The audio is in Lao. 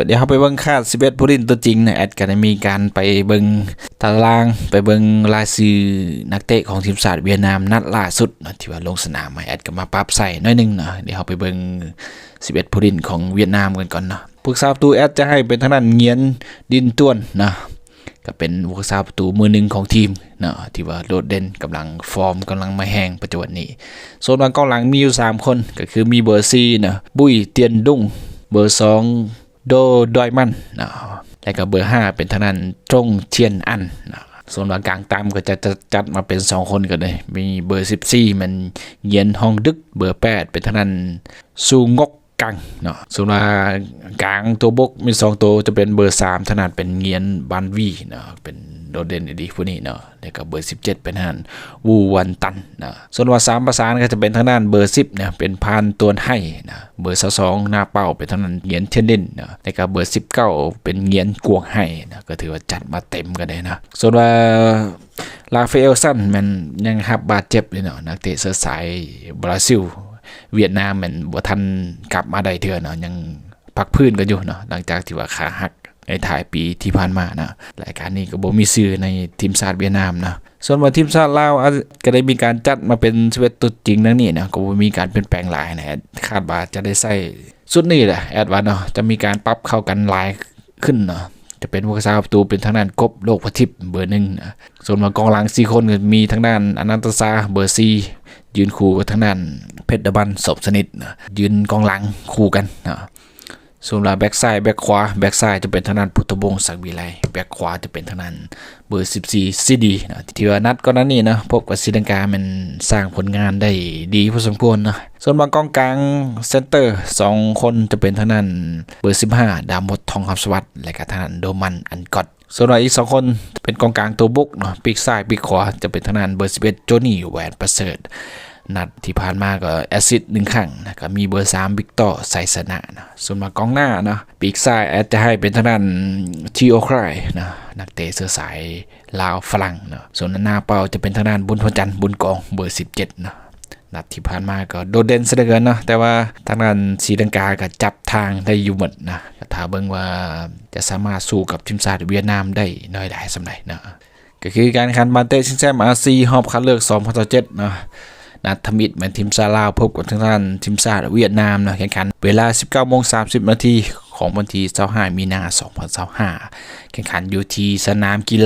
ດຽວເຮົາໄປເບິ່ງຄາດສິບເອັດຜູ້ຫຼິ້ນຕົວຈິງນະ. ແອັດກໍໄດ້ມີການໄປເບິ່ງຕາລາງ ໄປເບິ່ງລາຍຊື່ນັກເຕະຂອງທີມຊາດຫວຽດນາມນັດລ່າສຸດນະ ທີ່ວ່າລົງສະໜາມໃໝ່. ແອັດກໍມາປັບໃສ່ໜ້ອຍໜຶ່ງເນາະ. ດຽວເຮົາໄປເບິ່ງສິບເອັດຜູ້ຫຼິ້ນຂອງຫວຽດນາມກັນກ່ອນເນາະ. ຜູ້ຮັກສາປະຕູແອັດຈະໃຫ້ເປັນທາງດ້ານ ຫງຽນ ດິນຕວນ ນະ ກໍເປັນຜູ້ຮັກສາປະຕູມືໜຶ່ງຂອງທີມເນາະ ທີ່ວ່າໂດດເດັ່ນ ກຳລັງ ຟອມກຳລັງມາແຮງປັດຈຸບັນນີ້. ສ່ວນວ່າກອງຫຼັງມີຢູ່ສາມຄົນ ກໍຄືມີເບີສີ່ນະ ບຸ້ຍ ຕຽນດຸ້ງ, ເບີສອງ ໂດ ດອຍມັນເນາະ ແລະກໍເບີຫ້າເປັນທາງດ້ານ ຕົງ ທຽນອັນເນາະ. ສ່ວນວ່າກາງຕາມກໍຈະ ຈະຈັດມາເປັນສອງຄົນກໍໄດ້ ມີເບີສິບສີ່ແມ່ນ ຫງຽນ ຮອງດຶກ, ເບີແປດເປັນທາງດ້ານ ຊູ ງົກ ກັງເນາະ. ສ່ວນວ່າກາງຕົວບົກມີສອງໂຕ ຈະເປັນເບີສາມ ທາງດ້ານເປັນ ຫງຽນ ບານວີເນາະ ເປັນໂດດເດັ່ນດີຜູ້ນີ້ເນາະ ແລ້ວກໍເບີສິບເຈັດເປັນທາງດ້ານ ວູ ວັນຕັນເນາະ. ສ່ວນວ່າສາມປະສານກໍຈະເປັນທາງດ້ານເບີສິບເນາະ ເປັນ ພານ ຕວນໄຮເນາະ, ເບີຊາວສອງ ໜ້າເປົ້າ ເປັນທາງດ້ານ ຫງຽນ ທຽນເດັ່ນເນາະ ແລ້ວກໍເບີສິບເກົ້າເປັນ ຫງຽນ ກວງໄຮເນາະ. ກໍຖືວ່າຈັດມາເຕັມກັນເລີຍເນາະ. ສ່ວນວ່າ ລາຟາເອລ ຊັນ ແມ່ນຍັງຮັບບາດເຈັບຢູ່ເນາະ ນັກເຕະເຊື້ອສາຍບຣາຊິລ. ຫວຽດນາມແມ່ນບໍ່ທັນກັບມາໄດ້ເທື່ອເນາະ ຍັງພັກຟື້ນກັນຢູ່ເນາະ ຫຼັງຈາກທີ່ວ່າຂາຫັກໃນທ້າຍປີທີ່ຜ່ານມາເນາະ. ລາຍການນີ້ກໍບໍ່ມີຊື່ໃນທີມຊາດຫວຽດນາມເນາະ. ສ່ວນວ່າທີມຊາດລາວ ອາ ກໍໄດ້ມີການຈັດມາເປັນສິບເອັດຕົວຈິງດັ່ງນີ້ເນາະ ກໍບໍ່ມີການປ່ຽນແປງຫຼາຍນະ. ຄາດວ່າຈະໄດ້ໃຊ້ຊຸດນີ້ແຫຼະ ແອັດວ່າເນາະ ຈະມີການປັບເຂົ້າກັນຫຼາຍ ຂຶ້ນເນາະ ຈະເປັນຜູ້ຮັກສາປະຕູເປັນທາງດ້ານ ກົບ ໂລກພະທິບ ເບີໜຶ່ງນະ. ສ່ວນວ່າກອງຫຼັງສີ່ຄົນກໍມີທາງດ້ານ ອະນັນຕະຊາ ເບີສີ່ ຢືນຄູ່ກັບທາງດ້ານ ເພັດດະບັນ ສົມສະໜິດນະ ຢືນກອງຫຼັງຄູ່ກັນນະ. ສ່ວນວ່າແບັກຊ້າຍ ແບັກຂວາ ແບັກຊ້າຍຈະເປັນທາງດ້ານ ພຸດທະວົງ ສັງວິໄລ, ແບັກຂວາຈະເປັນທາງດ້ານ ເບີສິບສີ່ ຊີດີນະ ທີ່ວ່ານັດກ່ອນໜ້ານີ້ນະ ພົບກັບສີລັງກາແມ່ນສ້າງຜົນງານໄດ້ດີພໍສົມຄວນນະ. ສ່ວນວ່າກອງກາງ ເຊັນເຕີ ສອງຄົນຈະເປັນທາງດ້ານ ເບີສິບຫ້າ ດາມົດ ທອງຄຳສະຫວັດ ແລະກະທາງດ້ານ ໂດມັນ ອັນກອດ. ສ່ວນວ່າອີກສອງຄົນເປັນກອງກາງຕົວບຸກເນາະ ປີກຊ້າຍປີກຂວາ ຈະເປັນທາງດ້ານ ເບີສິບເອັດ ໂຈນີ ແຫວນປະເສີດ. ນັດທີ່ຜ່ານມາກໍແອັດຊິດໜຶ່ງຄັ້ງນະ ກໍມີເບີສາມ ວິກຕໍ ໄຊຊະນະນະ. ສ່ວນວ່າກອງໜ້າເນາະ ປີກຊ້າຍແອັດຈະໃຫ້ເປັນທາງດ້ານ ທີໂອ ຄຣາຍນະ ນັກເຕະເຊື້ອສາຍລາວຝຣັ່ງເນາະ. ສ່ວນໜ້າເປົ້າຈະເປັນທາງດ້ານ ບຸນພະຈັນ ບຸນກອງ ເບີສິບເຈັດເນາະ. ນັດທີ່ຜ່ານມາກໍໂດດເດັ່ນຊະເຫຼືອເກີນເນາະ ແຕ່ວ່າທາງດ້ານສີລັງກາກໍຈັບທາງໄດ້ຢູ່ໝົດນະ. ກໍຖ້າເບິ່ງວ່າຈະສາມາດສູ້ກັບທີມຊາດຫວຽດນາມໄດ້ໜ້ອຍຫຼາຍສ່ຳໃດເນາະ. ກໍຄືການແຂ່ງຂັນບານເຕະຊິງແຊ້ມອາຊີ ຮອບຄັດເລືອກສອງພັນຊາວເຈັດເນາະ ນັດທຳອິດແມ່ນທີມຊາດລາວພົບກັບທາງດ້ານທີມຊາດຫວຽດນາມເນາະ. ແຂ່ງຂັນເວລາສິບເກົ້າໂມງສາມສິບນາທີຂອງວັນທີຊາວຫ້າ ມີນາ ສອງພັນຊາວຫ້າ ແຂ່ງຂັນຢູ່ທີ່ສະໜາມກິ